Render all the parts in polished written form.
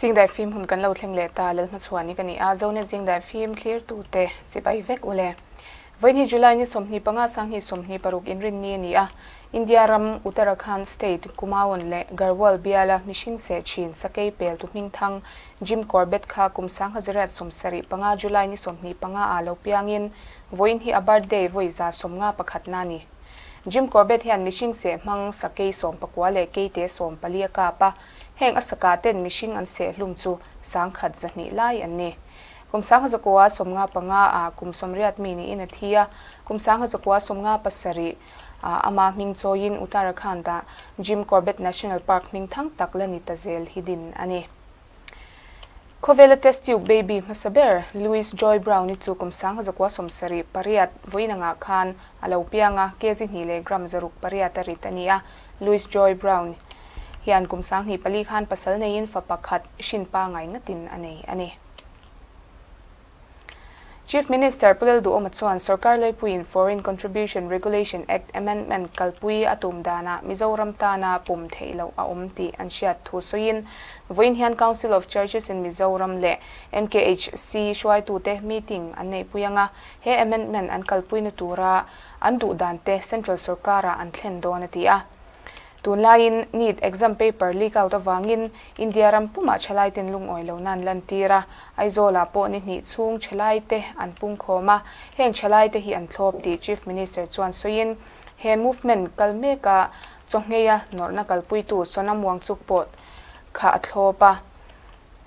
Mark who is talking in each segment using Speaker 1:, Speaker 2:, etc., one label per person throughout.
Speaker 1: Zingdai fim hun kan lo thleng leh ta, Lalhmachhuan i ka ni a, Zone Zingdai fim thlirtute chibai vek u le. Vawiin hi July ni 25 2026 inrinni a ni a, India ram Uttarakhand state Kumaon leh Garhwal biala mihring seh thin sakei peltu hmingthang Jim Corbett kha kum 1975 July ni 25 ah lo piangin vawiin hi a birthday vawi 51 na a ni. Jim Corbett hian mihring seh hmang sakei 19 leh keite 14 a kap a, heng a saka ten mihring an seh hlum chu 1100 lai an ni. Kum 1995 ah kum 80 mi niin a thi a, kum 1997 ah ama hming chawiin Uttarakhand ah Jim Corbett National Park hming thang tak la ni ta zel hi din a ni. Khawvela test tube baby hmasa ber Louise Joy Brown-i chu kum 1978 vawiin angah khan a lo piang a, kg hnih leh gram 608 a rit a ni a. Louise Joy Brown hian kum 2004 khan pasal neiin fa pakhat hrin pangai ngatin a nei a ni. Chief Minister Pu Lalduhawma chuan sorkar leipuiin Foreign Contribution Regulation Act Amendment kalpui a tum danah Mizoram tana pum theih loh a awm tih an hriat thu sawiin vawiin hian Council of Churches in Mizoram leh MKHC hruaitute meeting an neihpui anga he amendment an kalpuina tura an duh dante Central sorkarah an thlen dawn a ti a. Tunlaiin NEET exam paper leak out avangin India ram pumah thalaiten lungawi lohna an lantir a, Aizawlah pawh ni hnih chhung thalaite an pungkhawm a, heng thalaite hi an thlawp tih Chief Minister chuan sawiin he movement kal meka chawngheia nawrhna kalpuitu Sonam Wangchuk pawh kha a thlawp a,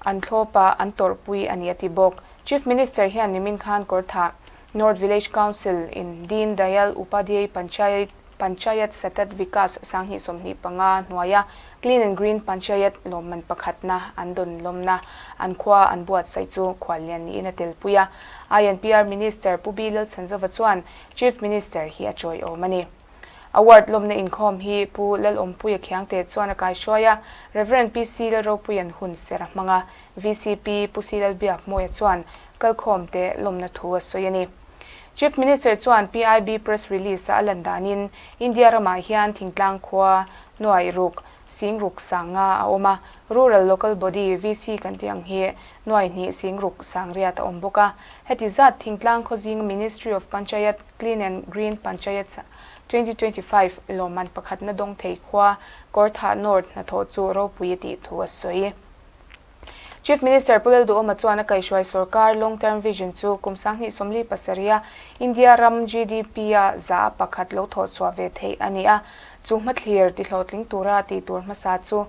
Speaker 1: an thlawp a, an tawrhpui a ni a ti bawk. Chief Minister hian nimin khan Kawrthah North Village Council in Deen Dayal Upadhyay Panchayat Panchayat Satat Vikas 2025 hnuaia Clean and Green Panchayat lawmman pakhatna an dawn lawmna an khua an buatsaih chu khuallian niin a telpui a. INPR Minister Pu B Lalchhanzova chuan Chief Minister hi a chawiawm a ni. Award lawmna inkhawm hi Pu Lalawmpuia Khiangte chuan a kaihruai a, Rev. PC Lalropuia'n hun ser a hmang a, VCP Pu C Lalbiakmawia chuan kalkhawmte lawmna thu a sawi a ni. Chief Minister chuan PIB press release-a a lan danin India ramah hian thingtlang khua nuai ruk, sing ruk sang nga a awm a, Rural Local Body, VC kan tih ang hi nuai hnih sing ruk sang riat a awm bawk a. Heti zat thingtlang khaw zinga Ministry of Panchayat Clean and Green Panchayats 2025 lawmman pakhatna dawng thei khua Kawrthah North hnathawh chu ropui a tih thu a sawi. Chief Minister Pu Lalduhawma chuan a kaihhruai sorkar Long Term Vision chu kum 2077 a India ram GDP a za a pakhat lo thawh chhuah ve theih a ni a, chu hmathlir tihlawhtling tura tih tur hmasa chu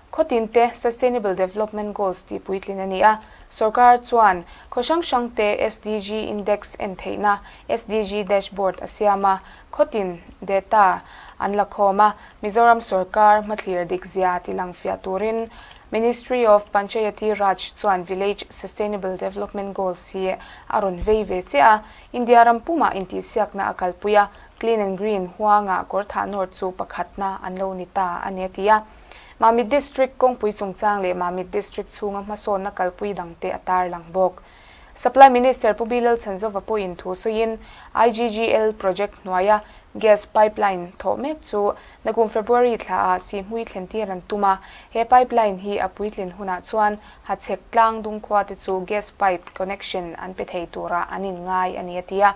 Speaker 1: khawtin te Sustainable Development Goals tih puitlin a ni a. Sorkar chuan khaw hrang hrang te SDG Index en theihna SDG Dashboard a siam a, khawtin data an la khawm a, Mizoram sorkar hmathlir dikzia tilang fiah turin Ministry of Panchayati Raj chuan Village Sustainable Development Goals hi a rawn vei ve chiah a, India ram pumah intihsiakna a kalpui a, Clean and Green huangah Kawrthah North chu pakhatna an lo ni ta a ni a ti a. Mamit District kawngpui chungchang leh Mamit District chhunga hmasawnna kalpui dangte a tarlang bawk. Supply Minister Pu Bilal Chhanzova pawhin thu sawiin IGGL project hnuaia gas pipeline thawh mek chu nakum February thlaah sihhmui thlentir an tum a, he pipeline hi a puitlin hunah chuan Hachhek tlang dungkhua te chu gas pipe connection an pe thei turah an inngai a ni a ti a.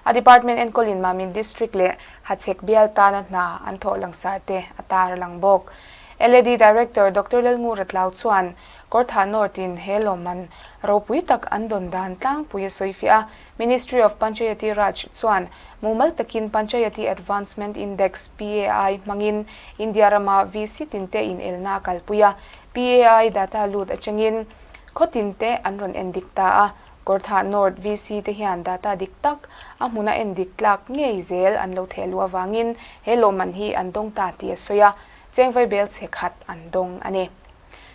Speaker 1: A department enkawlin Mamit District leh Hachhek bial tana hna an thawh langsar te a tarlang bawk. LAD Director Doctor Lalngura Tlau chuan Kawrthah North in he lawmman ropui tak an dawn dan tlangpui a sawi fiah a, Ministry of Panchayati Raj chuan mumal takin Panchayati Advancement Index, PAI, hmangin India rama VC tinte inelna a kalpui a, PAI data lut atangin khaw tinte an rawn endik ta a, Kawrthah North VC te hian data dik tak a hmuna endik tlak ngei zel an lo theh luh avangin he lawmman hi an dawng ta tih a sawi a, chengvai bel chhe khat an dawng a ni.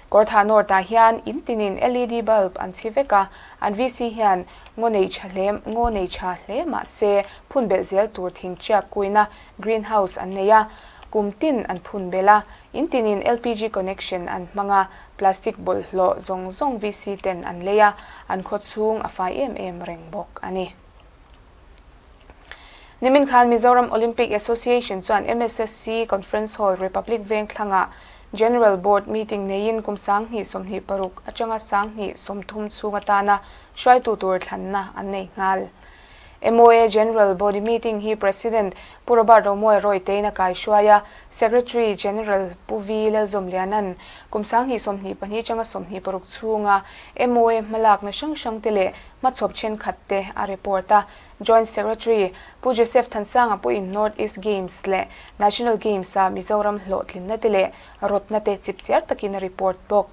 Speaker 1: Kawrthah North-ah hian in tinin LED bulb an chhi vek a, an VC hian ngaw nei tha hle ngaw nei tha hle mah se phun belh zel tur thing chiak kuina green house an nei a, kum tin an phun belh a, in tinin LPG connection an hmang a, plastic bawlhhlawh zawng zawng VC ten an lei a, an khaw chhung a fai em em reng bawk a ni. Nimin khan Mizoram Olympic Association chuan MSSC Conference Hall Republic Veng thlangah. General Board meeting neiin kum 2026 atanga 2030 chhung atana hruaitu tur thlanna an nei nghal. MOA General Body meeting hi President Pu Robert Romawia Roytein a kaihruai a, Secretary General Pu V Lalzawmliana'n kum 2022 atanga 26 chhunga MOA hmalakna hrang hrangte leh hmachhawp thenkhatte a report a. Joint Secretary Pu Joseph Thansanga pawhin North East Games leh National Games-a Mizoram hlawhtlinna te leh rawtna te chipchiar takin a report bawk.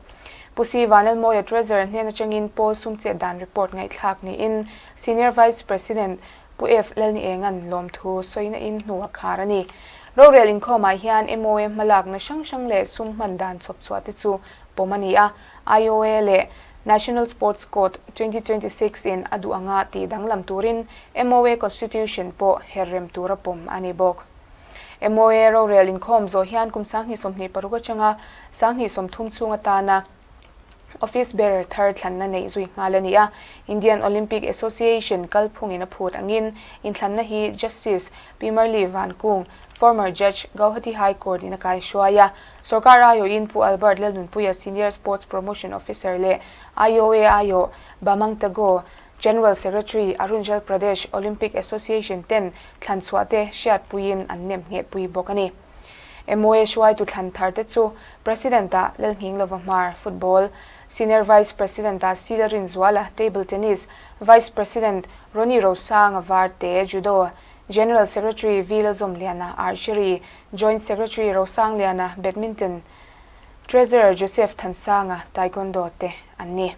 Speaker 1: Pu Si Vanlalmawia Treasurer hnen atangin Paul Sumchet dan report ngaihthlak niin Senior Vice President Pu F Lalnienga'n lawmthu sawina in hnu a khar a ni. Rorel inkhawmah hian MOA hmalakna hrang hrang leh sum hman dan chhawp chhuah te chu pawm a ni a, IOA leh National Sports Code 2026 in a duh anga tih danglam turin MOA Constitution pawh her rem tura pawm a ni bawk. MOA rorel inkhawm zawh hian kum 2026 atanga 2030 chhung atana Office bearer thar thlanna neih zui nghal a ni a. Indian Olympic Association kalphungin a phut angin inthlanna hi Justice Pi Marli Vankung, former Judge, Gauhati High Court in a kaihruai a. Sorkar aiawhin Pu Albert Lalnunpuia Senior Sports Promotion Officer leh IOA aiawh Bamang Tago, General Secretary, Arunachal Pradesh Olympic Association ten thlan chhuah te hriatpuiin an nem nghehpui bawk a ni. MOA hruaitu thlan thar te chu President-ah Lalnghinglova Hmar, Football, Senior Vice President-ah Sila Rinzuala, Table Tennis, Vice President Ronnie Rosanga Varte, Judo, General Secretary V Lalzawmliana, Archery, Joint Secretary Rosangliana, Badminton, Treasurer Joseph Thansanga, Taekwondo te an ni.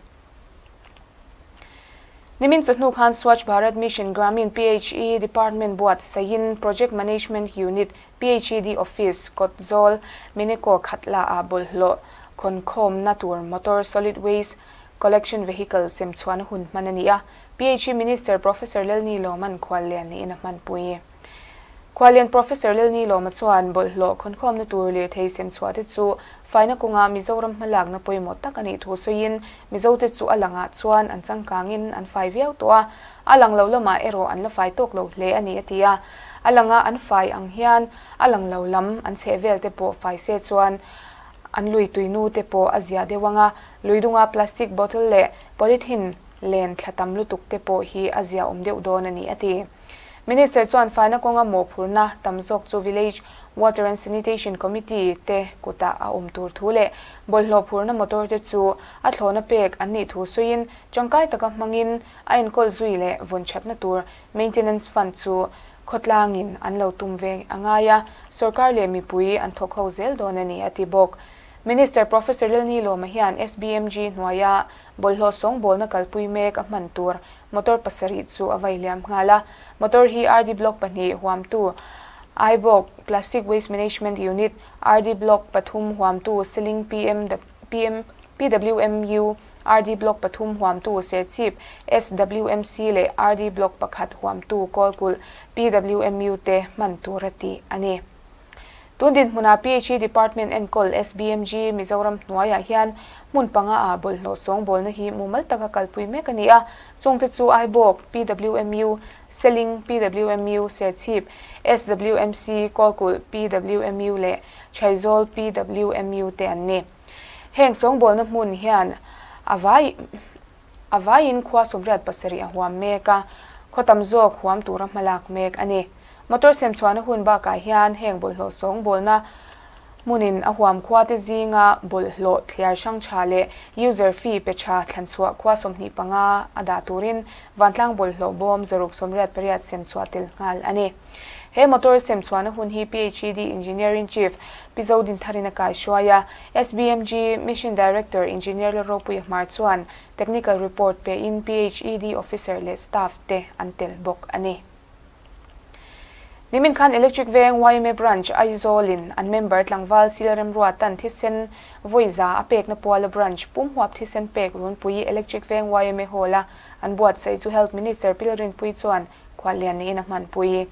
Speaker 1: Nimin chawhnu khan Swachh Bharat Mission Gramin PHE Department buatsaihin Project Management Unit, PHED Office, Kawtzawl, Mineko Khatla ah bawlhhlawh khawnkhawmna tur motor Solid Waste Collection Vehicle sem chhuahna hun hman a ni a, PHE Minister Professor Lalni Lawman khuallian niin a hmanpui. Khuallian Professor Lalni Lawma chuan bawlhhlawh khawnkhawmna tur lirthei sem chhuah te chu faina kawnga Mizoram hmalakna pawimawh tak a nih thu sawiin Mizote chu a langah chuan an changkangin an fai viau tawh a, a lang lo lamah erawh an la fai tawk lo hle a ni a ti a. A langa an fai ang hian a lang lo lam an chheh vel te pawh fai se chuan an lui tuinu te pawh a zia deuh ang a, lui dunga plastic bottle leh polythene len thla tam lutuk te pawh hi a zia awm deuh dawn a ni a ti. Minister chuan faina kawnga mawhphurhna tam zawk chu Village Water and Sanitation Committee te kutah a awm tur thu leh bawlhhlawh phurhna motor te chu a thlawhna pek an nih thu sawiin tangkai taka hmangin a enkawl zui leh vawn thatna tur maintenance fund chu khawtlangin an lo tum ve a ngai a, sorkar leh mipui an thawk ho zel dawn a ni a ti bawk. Minister Professor Lalnilawma hian SBMG hnuaia bawlhhlawh sawngbawlna kalpui mek a hman tur Motor pasarih chu a vai liam nghal a, motor hi RD Block pahnih huamtu Aibawk Plastic Waste Management Unit, RD Block pathum huamtu Seling PM PM PWMU, RD Block pathum huamtu Serchhip SWMC leh RD Block pakhat huamtu Kawlkulh PWMU te hman tur a tih a ni. Tun dinhmunah PHE Department enkawl SBMG Mizoram hnuaiah hian hmun panga ah bawlhhlawh sawngbawlna hi mumal taka kalpui mek a ni a, chungte chu Aibawk, PWMU, Seling, PWMU, Serchhip, SWMC, Kawlkulh, PWMU leh Chhaizawl, PWMU te an ni. Heng sawngbawlna hmun hian a vai a vaiin khua 87 a huam mek a, khaw tam zawk huam tura hmalak mek a ni. Motor semchhuahna hun bakah hian heng bawlhhlawh sawngbawlna hmunin a huam khuate zinga bawlhhlawh thliar hrang tha leh user fee pe tha thlanchhuah khua 25 a dah turin vantlang bawlhhlawh bawm 688 semchhuah tel nghal a ni. He motor semchhuahna hun hi PHED Engineering Chief Pi Zodintharin a kaihruai a, SBMG Mission Director Engineer Lalropuia Hmar chuan technical report pein PHED officer leh staff te an tel bawk a ni. Nimin khan Electric Veng yma Branch Aizawl-in an member tlangval Sil Remruatan thisen vawi za a pekna puala branch pumhuap thisen pek runpui Electric Veng yma Hall-a an buatsaih chu Health Minister Pi Lalrinpuii chuan khuallian niin a hmanpui.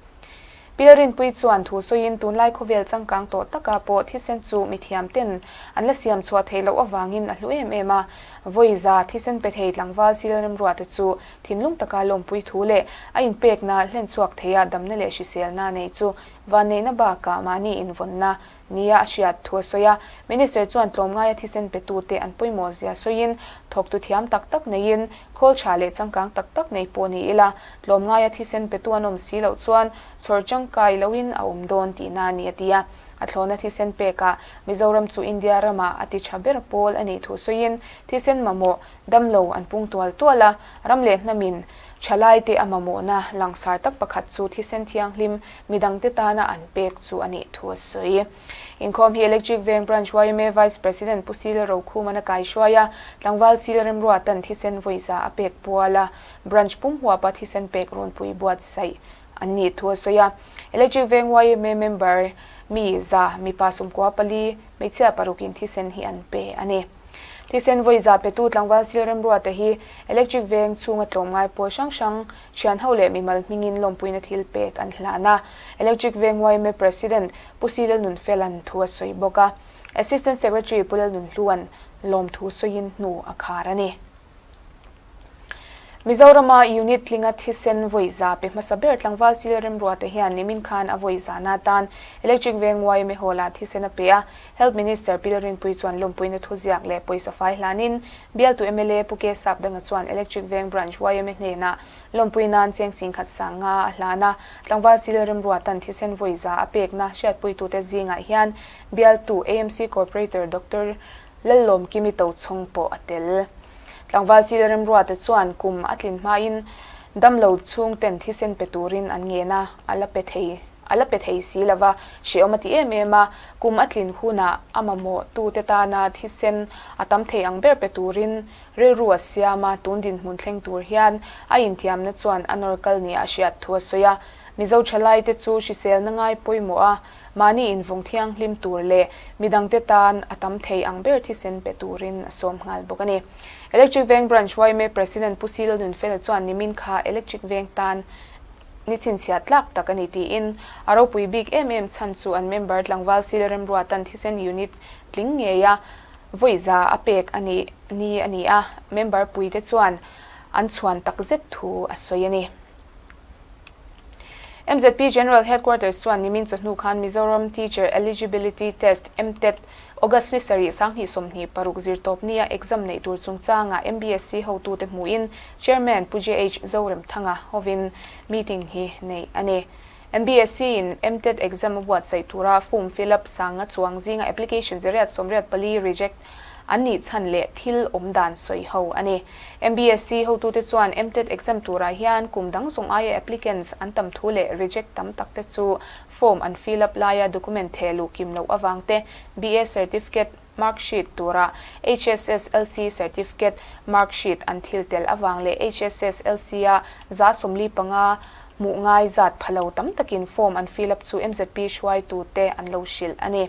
Speaker 1: Pi Lalrinpuii chuan thu sawiin tunlai khawvel changkang tawh takah pawh thisen chu mithiam ten an la siam chhuah theih loh avangin a hlu em em a, vawi za thisen pe thei tlangval Sil Remruata chu Thinlung taka lawmpui thu leh a inpekna hlen chhuak theia damna leh hriselna nei chu vanneihna bakah mahni invawnna nia a hriat thu a sawi a. Minister chuan tlawmngaia thisen petute an pawimawh zia sawiin, thawktu thiam tak tak neiin, khawl tha leh changkang tak tak nei pawh ni ila, tlawmngaia thisen petu an awm si loh chuan chhawr tangkai loin a awm dawn tihna a ni, a ti a. A thlawhna thisen pekah Mizoram chu India ramah a ti tha ber pawl a nih thu sawiin, thisen mamawh damlo an pung tual tual a, ram leh hnamin thalaite a mamawhna langsar tak pakhat chu thisen thianghlim midangte tana an pek chu a nih thu a sawi. Inkhawm hi Electric Veng Branch yma Vice President Pu Sila Rokhuman a kaihruai a, tlangval Sila Remruatan thisen vawiza a pek pual a, Branch pum huapa thisen pek runpui buatsaih an nih thu a sawi a. Electric Veng yma member mi za mipa 14, hmeichhia parukin thisen hi an pe a ni. Thisen vawi za petu tlangval Sil Remruata hi Electric Veng chhunga tlawmngai pawl hrang hrang, thianho leh mimal hmingin lawmpuina thil pek an hlan a. Electric Veng yma President Pu Silal Nunfela'n thu a sawi bawk a. Assistant Secretary Pu Lalnunhlua'n lawmthu sawiin hnu a khar a ni. Mizorama unit tlinga thisen vawi za pe hmasa ber tlangval Sil Remruata hian nimin khan a vawi zana atan Electric Veng yma Hall-ah thisen a pe a. Health Minister Pi Lalrinpuii chuan lawmpuina thuziak leh pawisa fai hlanin bialtu mla Pu K Sapdanga chuan Electric Veng Branch yma hnenah lawmpui nan cheng singkhat sang nga a hlan a. Tlangval Sil Remruata'n thisen vawi za a pekna hriatpuitute zingah hian bialtu AMC Corporator Doctor Lallawmkimi Tochhawng pawh a tel. Tlangval Sil Remruata chuan kum a tlin hmain damlo chhungten thisen pe turin an ngen a, a la pe thei a la pe thei si lo va, hrehawm a ti em em a, kum a tlin hunah a mamawh tute tana thisen a tam thei ang ber pe turin rilru a siam a, tun dinhmun thleng tur hian a inthiamna chuan a nawr kal nia a hriat thu a sawi a. Mizo thalaite chu hriselna ngai pawimawh a, mahni invawng thianghlim tur leh midangte tan a tam thei ang ber thisen pe turin a sawm nghal bawk a ni. Electric Veng Branch yma President Pu Silo Nunfela chuan nimin kha Electric Veng tan ni chhinchhiah tlak tak a ni tiin a ropui bik em em chhan chu an member tlangval Sila Remruatan thisen unit tling ngei a vawi za a pek a nih ni a ni a, member puite chuan an chhuan takzet thu a sawi a ni. MZP General Headquarters chuan nimin chawhnu khan Mizoram Teacher Eligibility Test, MTET, August ni sarih 2026 zirtawp nia exam neih tur chungchanga MBSC hotute hmuhin Chairman Pu JH Zoremthanga hovin meeting hi neih a ni. MBSC in MTET exam a buatsaih tura form fill up sanga chuang zinga application zeriat 84 reject an nih chhan leh thil awm dan sawi ho a ni. MBSC hotute chuan MTET exam turah hian kum dang zawng aia applicants an tam thu leh reject tam tak te chu form an fill up laia document theh luh kim loh avang te, BA certificate mark sheet tura HSSLC certificate mark sheet an thil tel avang leh HSSLC-a 45 hmuh ngai zat pha lo tam takin form an fill up chu MZP hruaitute an lo hrilh a ni.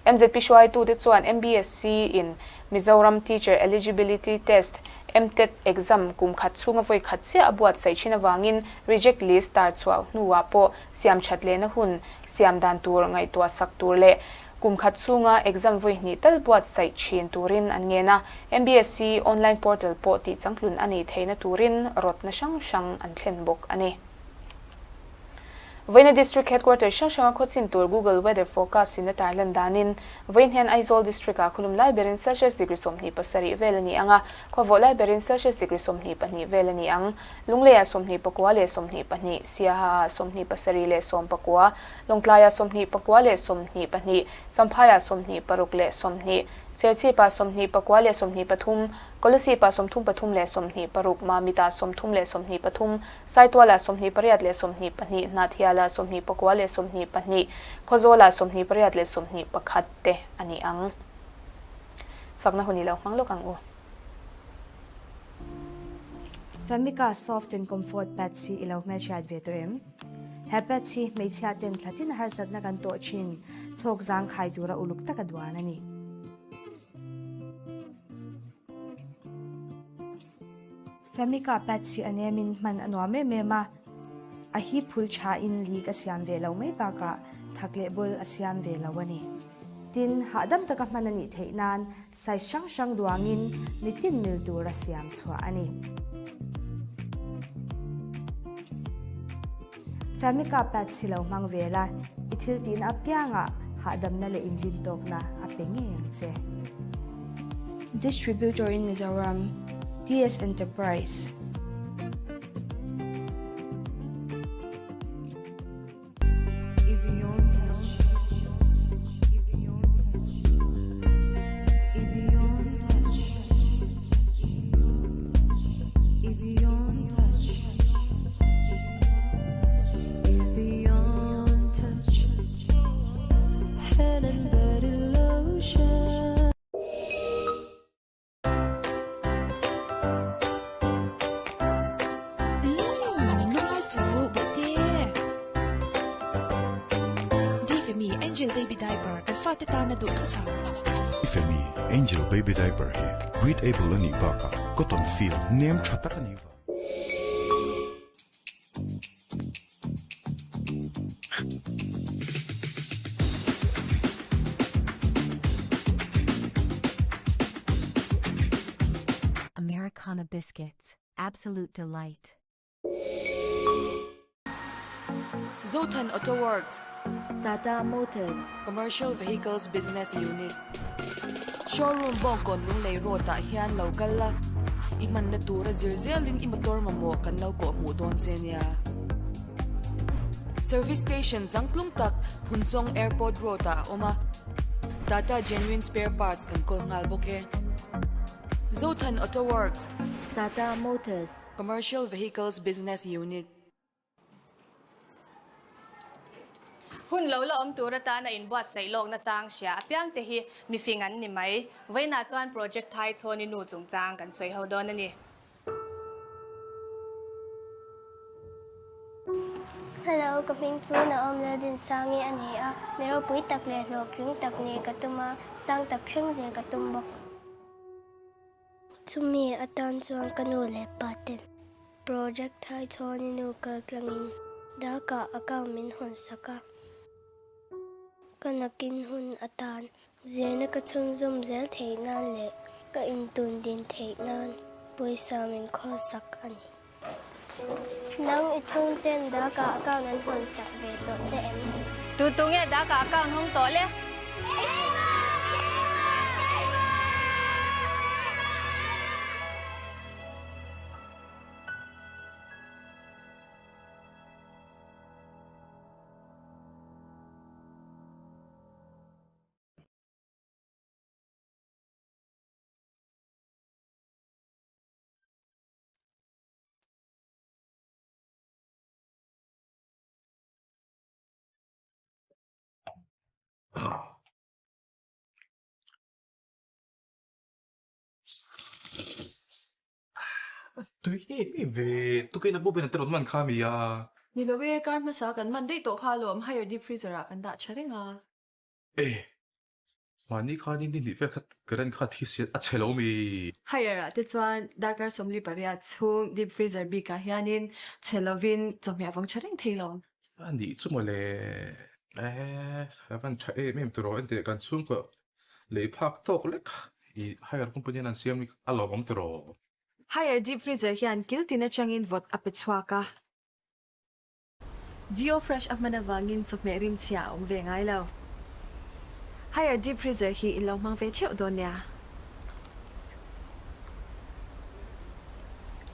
Speaker 1: MZP hruaitute chuan MBSC in Mizoram Teacher Eligibility Test, MTET, exam kum khat chhunga vawi khat chiah a buatsaih thin avangin reject list tar chhuah hnuah pawh siam that lehna hun siam dan tur ngaihtuah sak tur leh kum khat chhunga exam vawi hnih tal buatsaih thin turin an ngen a. MBSC online portal pawh tih changtlun a nih theihna turin rawtna hrang hrang an thlen bawk a ni. Vawiina District Headquarters hrang hranga khawchin tur Google Weather Forecast in a tarlan danin, vawiin hian Aizawl District-ah khawlum lai berin Celsius degree 27 vel a ni ang a, khawvawh lai berin Celsius degree 22 vel a ni ang. Lungleiah 29 leh 22, Siaha-ah 27 leh 19, Lawngtlaiah 29 leh 22, Champhaiah 26 leh 20, Serchhipah 29 leh 23, Kolasib-ah 33 leh 26, Mamitah 30 leh 23, Saitualah 28 leh 22, Hnahthialah 29 leh 22, Khawzawlah 28 leh 21 te a ni ang. Fakna hun i lo hmang lawk ang u.
Speaker 2: Famika Soft and Comfort Pads hi i lo hmelhriat ve tawh em? He pads hi hmeichhia ten thlatin harsatna kan tawh thin chhawk zangkhai tura uluk taka duan a ni. Famika pads hi a nemin hman a nuam em em a, a hi phul thain leak a siam ve lo mai bakah thak leh bul a siam ve lo a ni. Tin, hahdam taka hman a nih theih nan size hrang hrang duangin mitin mil tura siam chhuah a ni. Famika pads hi lo hmang ve la, i thil tihna apiangah. hahdamna leh inrintawkna a pe ngei ang che. Distributor in Mizoram, TS Enterprise.
Speaker 3: Angel Baby Diaper kan fate tana duhthusam.
Speaker 4: Femi Angel Baby Diaper hi breathable a nih bakah cotton feel nem tha tak a ni vang.
Speaker 5: Americana Biscuits, absolute delight.
Speaker 6: Zothan Auto Works.
Speaker 7: Tata Motors.
Speaker 6: Commercial Vehicles Business Unit. Showroom Bawngkawn Lunglei Road ah hian lo kal la, i hmanna tura zir zelin i motor mamawh kan lo kawh hmuh dawn che nia. Service Station changtlung tak Phunchawng Airport Road ah a awm a, Tata Genuine Spare Parts kan kawl nghal bawk e. Zothan Auto Works.
Speaker 7: Tata Motors.
Speaker 6: Commercial Vehicles Business Unit.
Speaker 8: Hun lo la awm tur atana inbuatsaih lawkna chang hria apiang te hi mifing an ni mai. Vawiinah chuan Project Thai Chhawni Nu chungchang kan sawi ho dawn a ni.
Speaker 9: Hello, ka hming chu Naom Laldinsangi a ni a, mi ropui tak leh hlawhtling tak nih ka tum a, sang tak thleng zel ka tum bawk. Chumi atan chuan ka nu leh pa ten project thai chhawni nu kal tlangin Dhaka account min hawn sak a, ka nakin hun atan Zirna ka chhunzawm zel theih nan leh ka intun din theih nan pawisa min khawlsak a ni. Nang i chhungten Dhaka account an hawnsak ve tawh che em?
Speaker 8: Tu tu nge Dhaka account hawng tawh le?
Speaker 10: Tui em em ve, tukin a bawp in a te rawn man kha mi a.
Speaker 11: Ni lo e, kar hmasa kan man daih tawh kha alawm, higher deep freezer ah kan dah tha reng a.
Speaker 10: E, mahni khanin ni hnih vel kha current kha thi siat a chhe lo mi.
Speaker 11: Higher ah te chuan darkar 48 chhung deep freezer bik ah hianin chhe lovin chawhmeh a vawng tha reng thei lo.
Speaker 10: A nih chu mawle, e, a van tha em em tiraw enteh kan chhungkaw lei phak tawk lek i higher company an siam hi a lawmawm tiraw.
Speaker 11: Higher deep freezer hian kil tin atangin vawt a pe chhuak a. Dio Fresh a hman avangin chawhmeh rimchhia a awm ve ngai lo. Higher deep freezer hi in lo hmang ve theuh dawn nia.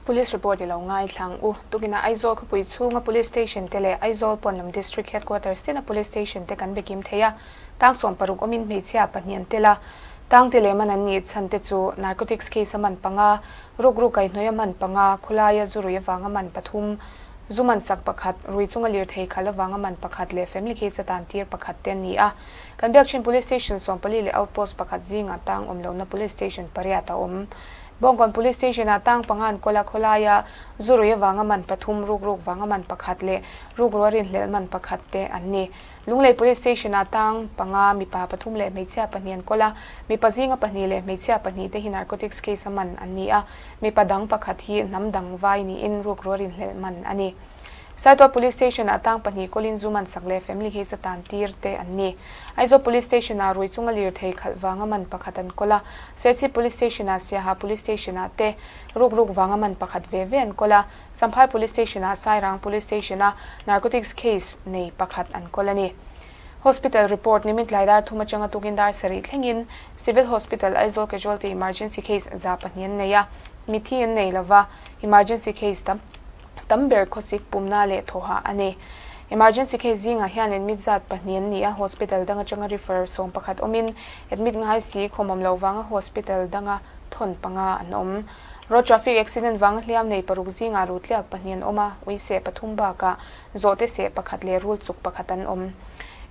Speaker 1: Police report i lo ngaithlang u. Tukinah Aizawl khawpui chhunga Police Station te leh Aizawl pawnlam District Headquarters tina Police Station te kan bekim thei a. Tang 16 awmin hmeichhia pahnih an tel a. Tang te leh man an nih chhan te chu Narcotics case a man panga, rukru kaihhnawih a man panga, khawlaia zu rui avanga man pathum, Zu man sak pakhat, rui chunga lirthei khal avanga man pakhat leh family case atan tir pakhat te an ni a. Kan biakchhin Police Station 14 leh Outpost pakhat zingah tang awm lohna Police Station pariat a awm. Bawngkawn Police Station ah tang panga an kawl a, khawlaia zu rui avanga man pathum, rukruk vanga man pakhat leh rukrua rinhlelh man pakhat te an ni. Lunglei Police Station ah tang panga mipa pathum leh hmeichhia pahnih an kawl a, mipa zinga pahnih leh hmeichhia pahnih te hi narcotics case a man an ni a, mipa dang pakhat hi hnam dang vai niin rukrua rinhlelh man a ni. Saitual Police Station ah tang pahnih kawlin zu man sak leh family case a tan tir te an ni. Aizawl Police Station ah rui chunga lirthei khalh vanga man pakhat an kawl a, Serchhip Police Station ah Siaha Police Station ah te rukruk vanga man pakhat ve ve an kawl a, Champhai Police Station-ah Sairang Police Station-a Narcotics case nei pakhat an kawl a ni. Hospital report nimin tlai dar thum atanga tukin dar sarih thlengin Civil Hospital Aizawl Casualty Emergency Case 200 an nei a, mithi an nei lova, emergency case tam tam ber khawsik pumna leh thawhah a ni. Emergency case zingah hian admit zat pahnih an ni a, hospital dang atanga refer 11 awmin admit ngai si khawmawm loh vanga hospital danga thawn panga an awm. Road traffic accident vanga hliam nei paruk zingah rutliak pahnih an awm a, uiseh pathum bakah zawhte seh pakhat leh rul chuk pakhat an awm.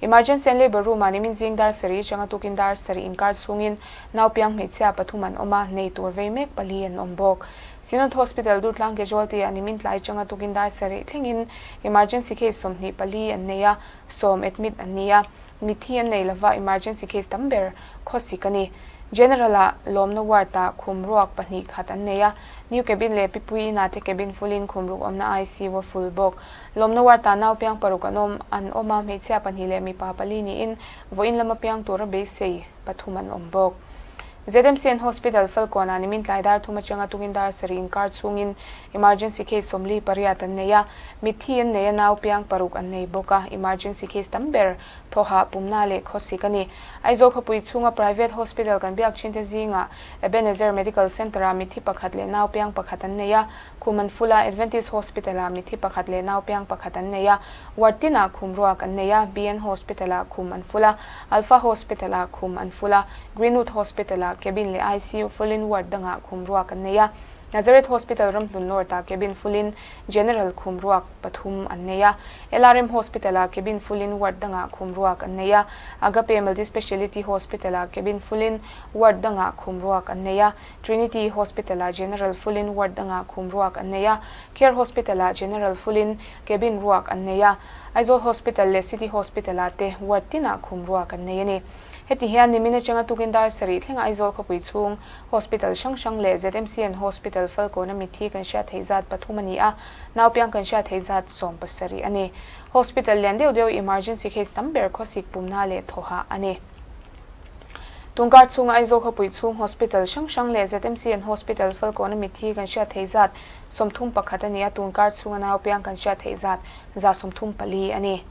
Speaker 1: Emergency and Labour Room-ah nimin zing dar sarih atanga tukin dar sarih inkar chhungin naupiang hmeichhia pathum an awm a, nei tur vei mek pali an awm bawk. Synod Hospital Durtlang Casualty-ah nimin tlai atanga tukin dar sarih thlengin emergency case 24 an nei a, sawm admit an ni a. Mitthi an nei lova emergency case tam ber khawsik a ni. General-ah lawmna ward-ah khum ruak pahnih khat an nei a, new cabin leh Pipui inah te cabin full-in khum ruk awmna ICU a full bawk. Lawmna ward-ah nau piang paruk an awm an awm a, hmeichhia pahnih leh mipa pali niin vawiin lama piang tura beisei pathum an awm bawk. ZMCN Hospital Falkawnah nimin tlai dar thum atanga tungin dar sarih inkar chhungin emergency case 48 an nei a, mitthi an nei a nau piang paruk an nei bawk a, emergency case tam ber thawhah pumna leh khawsik a ni. Aizawl khawpui chhunga private hospital kan biak thinte zingah Ebenezer Medical Centre-ah mitthi pakhat leh nau piang pakhat an nei a, khum an full a, Adventist Hospital-ah mitthi pakhat leh nau piang pakhat an nei a, ward tinah khum ruak an nei a, BN Hospital-ah khum an full a, Alpha Hospital-ah khum an full a, Greenwood Hospital-ah cabin leh ICU full-in ward dangah khum ruak an nei a, Nazareth Hospital ramhlun North-ah cabin full-in General khum ruak pathum an nei a, LRM Hospital-ah cabin full-in ward dangah khum ruak an nei a, Agape Multispeciality Hospital-ah cabin full-in ward dangah khum ruak an nei a, Trinity Hospital-ah General full-in ward dangah khum ruak an nei a, Care Hospital-ah General full-in cabin ruak an nei a, Aizawl Hospital leh City Hospital-ah te ward tinah khum ruak an nei a ni. Heti hian nimin atanga tukin dar sarih thleng Aizawl khawpui chhung Hospital hrang hrang leh ZMCN Hospital Falkawna mitthi kan hriat theih zat pathum a ni a, naupiang kan hriat theih zat 17 a ni. Hospital lian deuh deuh emergency case tam ber khawsik pumna leh thawhah a ni. Tungkar chhunga Aizawl khawpui chhung Hospital hrang hrang leh ZMCN Hospital Falkawna mitthi kan hriat theih zat 31 a ni a, tunkar chhunga naupiang kan hriat theih zat 134 a ni.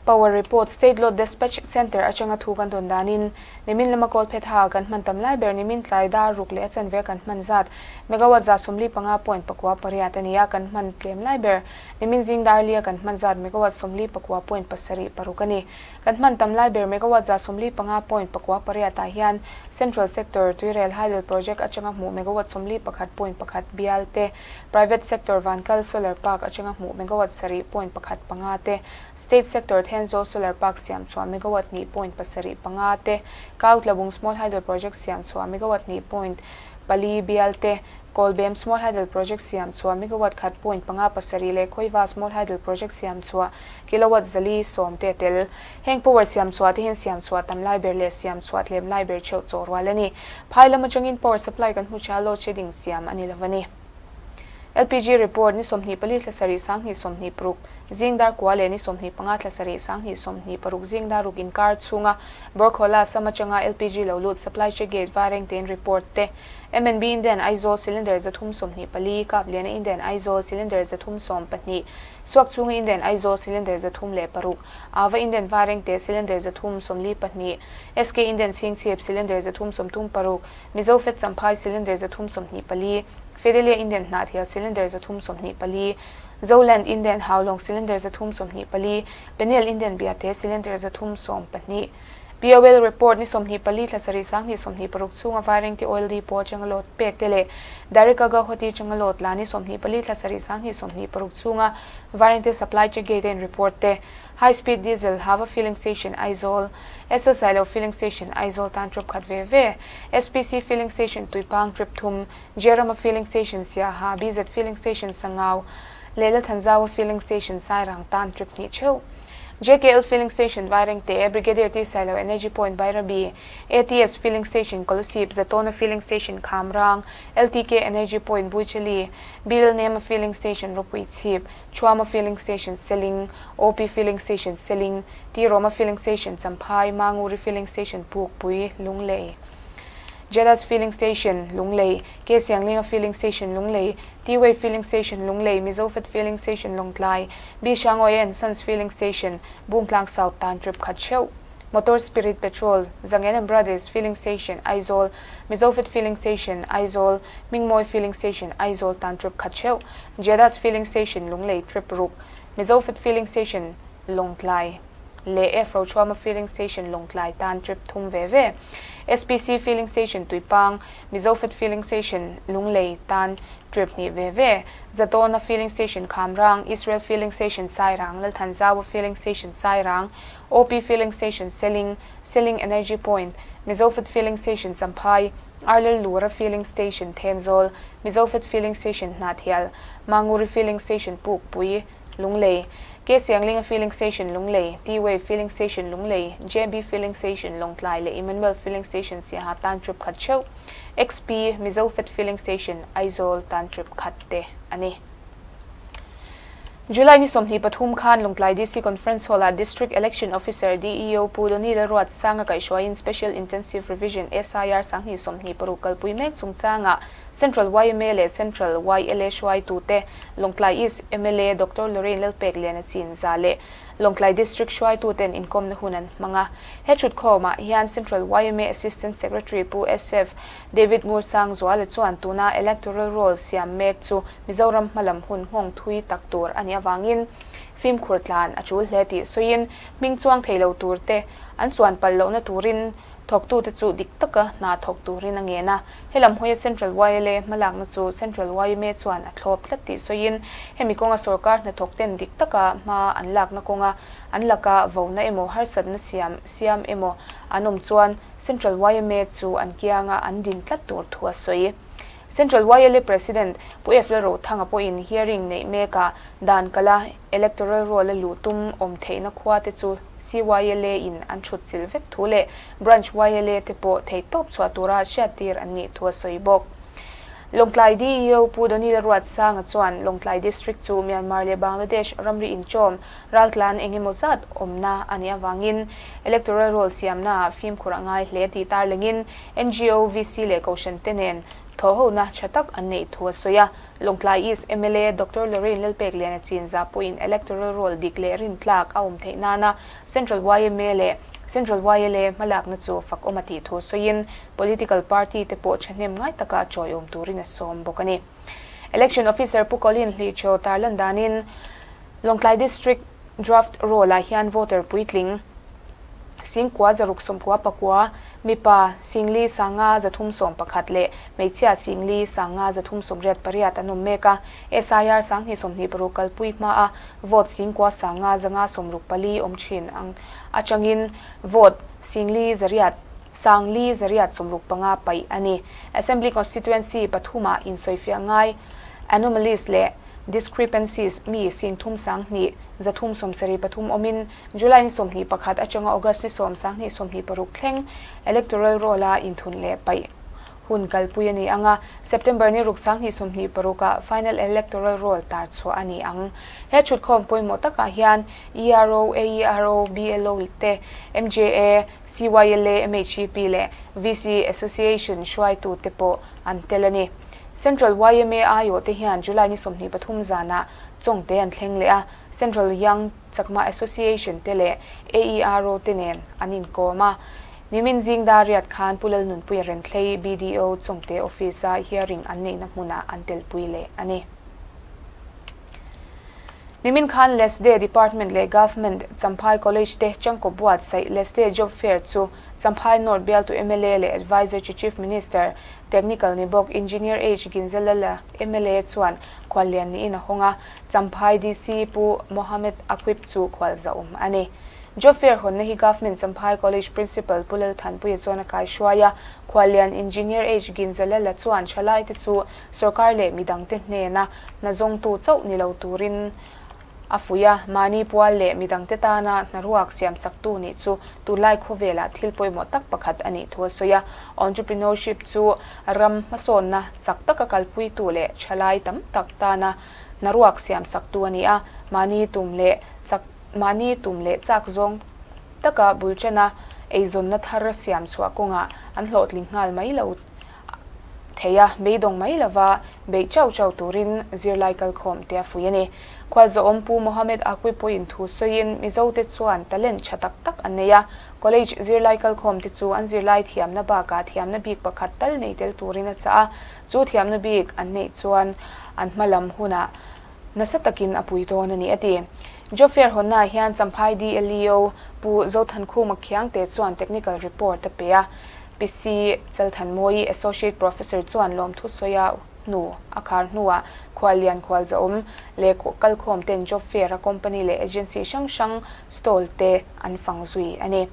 Speaker 1: Power Report, State Load Despatch Centre atanga thu kan dawn danin, nimin lama kawl phet ha kan hman tam lai ber nimin tlai dar ruk leh a chanve kan hman zat megawatt 155.8 a ni a, kan hman tlem lai ber nimin zing dar lia kan hman zat megawatt 49.76 a ni. Kan hman tam lai ber megawatt 155.8 ah hian Central Sector Tuirel Hydel Project atanga hmuh megawatt 41.1 bial te, Private Sector Vankal Solar Park atanga hmuh megawatt 7.15 te, State Sector Thenzawl Solar Park siam chhuah megawatt 2.75 te, Kautlabung Small Hydel Project siam chhuah megawatt 2.4 bial te, Kawlbem Small Hydel Project siam chhuah megawatt 1.57 leh Khawiva Small Hydel Project siam chhuah kilowatt 110 te a tel. Heng power siam chhuah te hian siam chhuah tam lai ber leh siam chhuah tlem lai ber theuh chaw rual a ni. Phai lam atangin power supply kan hmu tha load shedding siam a ni lo a ni. LPG report ni 24 thla sarih 2026 zing dar kua leh ni 25 thla sarih 2026 zing dar ruk inkar chhunga Borkhola Assam atanga LPG lo lut supply check gate vareng tein report te MNB Indian Aizawl cylinder 324 Kapliana Indian Aizawl cylinder 312 Suak chhunga Indian Aizawl cylinder 306 Ava Indian vareng te cylinder 342 SK Indian Chhingchhip cylinder 336 Mizo Fet Champhai cylinder 324 Fidelia Indian Hnahthial cylinder 324 Zoland Indian Haulawng cylinder 324 Peniel Indian Biate cylinder 312 POL report ni 24 thla sarih 2026 chhunga Vairengte Oil Depot atanga load pek te leh Direct-a Guwahati atanga load la ni 24 thla sarih 2026 chhunga Vairengte Supply Check Gate in report te High Speed Diesel Hava Filling Station Aizawl, SL Sailo Filling Station Aizawl tan trip khat ve ve, SPC Filling Station Tuipang trip thum, Jerama Filling Station Siaha, BZ Filling Station Sangau leh Lalthanzaua Filling Station Sairang tan trip hnih theuh. JKL Filling Station Vairengte, Brigadier T Sailo Energy Point Bairabi, ATS Filling Station Kolasib, Zatawna Filling Station Khamrang, LTK Energy Point Buichali, Bill Nema Filling Station Ropuichhip, Thuama Filling Station Seling, OP Filling Station Seling, T Roma Filling Station Champhai, Manguri Filling Station Pukpui, Lunglei. Jelas Filling Station, Lunglei, K Sianglinga Filling Station, Lunglei, T-Way Filling Station, Lunglei, Mizofet Filling Station, Lawngtlai, B Hrangawi and Sons Filling Station, Bungtlang South tan trip khat theuh. Motor Spirit Petrol, Zangen and Brothers Filling Station, Aizawl, Mizofet Filling Station, Aizawl, Hmingmawi Filling Station, Aizawl tan trip khat theuh. Jedas Filling Station, Lunglei trip ruk. Mizofet Filling Station, Lawngtlai leh F Rochhuama Filling Station, Lawngtlai tan trip thum ve ve. SPC Filling Station, Tuipang, Mizofet Filling Station, Lunglei tan trip hnih ve ve. Zatawna Filling Station, Khamrang, Israel Filling Station, Sairang, Lalthanzaua Filling Station, Sairang, OP Filling Station, Seling, Seling Energy Point, Mizofet Filling Station, Champhai, Arlel Lura Filling Station, Thenzawl, Mizofet Filling Station, Hnahthial, Manguri Filling Station, Pukpui, Lunglei, K Sianglinga Filling Station, Lunglei, T-Way Filling Station, Lunglei, JB Filling Station, Lawngtlai leh Emmanuel Filling Station, Siaha tan trip khat theuh, XP, Mizofet Filling Station, Aizawl tan trip khat te a ni. July ni 23 khan Lawngtlai DC Conference Hall-ah District Election Officer, DEO, Pu Donny Lalruatsanga kaihhruaiin Special Intensive Revision, SIR, 2026 kalpui mek chungchangah Central yma leh Central YLA hruaitute, Lawngtlai East mla Doctor Lorraine Lalpekliana chinza leh Lawngtlai District hruaituten inkawmna hun an hmang a. He thutkhawmah hian Central yma Assistant Secretary Pu SF David Ngursangzuala chuan tuna Electoral Roll siam mek chu Mizoram hmalam hun nghawng thui tak tur a nih avangin fimkhur tlan a tul hle tih sawiin hming chuang thei lo turte an chuan palh lohna turin thawktute chu dik taka hna thawk turin a ngen a. Helam hawia Central YLA hmalakna chu Central yma chuan a thlawp tlat tih sawiin hemi kawnga sorkar hnathawkten dik taka hma an lakna kawnga an laka vona emaw harsatna siam siam emaw an awm chuan Central yma chu an kianga an din tlat tur thu a sawi. Central YLA President Pu F Lalrothanga pawhin hearing neih mekah dan kala Electoral Roll a luh tum awm theihna khua te chu CYLA in an thut chilh vek thu leh Branch YLA te pawh theihtawp chhuah tura hriattir an nih thu a sawi bawk. Lawngtlai DEO Pu Donila Ruatsanga chuan Lawngtlai District chu Myanmar leh Bangladesh ramri inchawm raltlan eng emaw zat awmna a nih avangin Electoral Roll siamnaah fimkhur a ngai hle tih tarlengin NGO, VC leh Kohhran te nen thawhhona tha tak an neih thu a sawi a. Lawngtlai East mla Doctor Lorraine Lalpekliana chinza pawhin Electoral Roll dik leh rintlak a awm theih nana Central yma leh Central YLA hmalakna chu fakawm a tih thu sawiin Political party te pawh thahnem ngai taka chawiawm turin a sawm bawk a ni. Election Officer Pu Colin Hlichho tarlan danin Lawngtlai District Draft Roll-ah hian voter puitling Singkua 694, mipa Singli 5 311 leh hmeichhia Singli 5 388 an awm mek a. SIR 2026 kalpui hmaa vote Singkua 5 564 awm thin ang atangin vote Singli zariat Sangli 865 paih a ni. Assembly Constituency pathumah insawifiah ngai anomalies leh discrepancies mi 30 2 373 awmin July ni 21 atanga August ni 10 2026 thleng Electoral Roll-a inthun leh paih hun kalpui a ni ang a, September ni ruk 2026 ah Final Electoral Roll tar chhuah a ni ang. He thutkhawm pawimawh takah hian ERO, AERO, BLO te, MJA, CYLA, MHEP leh VC Association hruaitute pawh an tel a ni. Central yma aiawh te hian July ni 23 zanah Chawngte an thleng leh a, Central Young Chakma Association te leh AERO te nen an inkawm a. Nimin zing dar riat khan Pu Lalnunpuia Renthlei BDO Chawngte Office-a hearing an neihna hmunah an telpui leh a ni. Nimin khan Lesde Department leh Government Champhai College te changkaw buatsaih Lesde Job Fair chu Champhai North bialtu mla leh Adviser to Chief Minister, Technical ni bawk Engineer H Ginzalala mla chuan khuallian niin a hawng a, Champhai DC Pu Mohammed Aquib chu khualzahawm a ni. Job Fair hawnna hi Government Champhai College Principal Pu Lalthanpuia chuan a kaihruai a, khuallian Engineer H Ginzalala chuan thalaite chu Sorkar leh midangte hnena hna zawngtu chauh ni lo turin a fuih a, mahni pual leh midangte tana hnaruak siamsaktu nih chu tunlai khawvelah thil pawimawh tak pakhat a nih thu a sawi a. Entrepreneurship chu ram hmasawnna chak taka kalpuitu leh thalai tam tak tana hnaruak siamsaktu a ni a, mahni tum leh chak mahni tum leh chak zawng taka bul ṭana. Eizawnna thar siam chhuah kawngah an hlawhtling nghal mai lo thei a, beidawng mai lova beih chauh chauh turin zirlai kalkhawm te a fuih a ni. Khualzawhawm Pu Mohammed Aqib pawhin thu sawiin Mizote chuan talent tha tak tak an nei a, College zirlai kalkhawm te chu an zirlai thiamna bakah thiamna bik pakhat tal nei tel turin a chah a, chu thiamna bik an neih chuan an hma lam hunah nasa takin a pui dawn a ni a ti. Job Fair hawnnaah hian Champhai DLEO Pu Zothankhuma Khiangte chuan technical report a pe a, PC Chalthanmawii Associate Professor chuan lawmthu sawia hnu a khar hnuah khuallian khualzawm leh kalkhawm ten Job Fair a company leh agency hrang hrang stall te an fang zui a ni.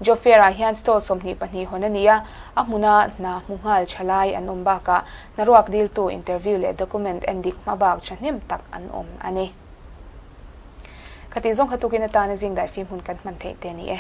Speaker 1: Job Fair ah hian stall 22 hawn a ni a, a hmuna hna hmu nghal tha lai an awm bakah hnaruak diltu interview leh document endik hma bak thahnem tak an awm a ni. Khatih zawng kha tukin atana zing daihfim hun kan hman theih te a ni e.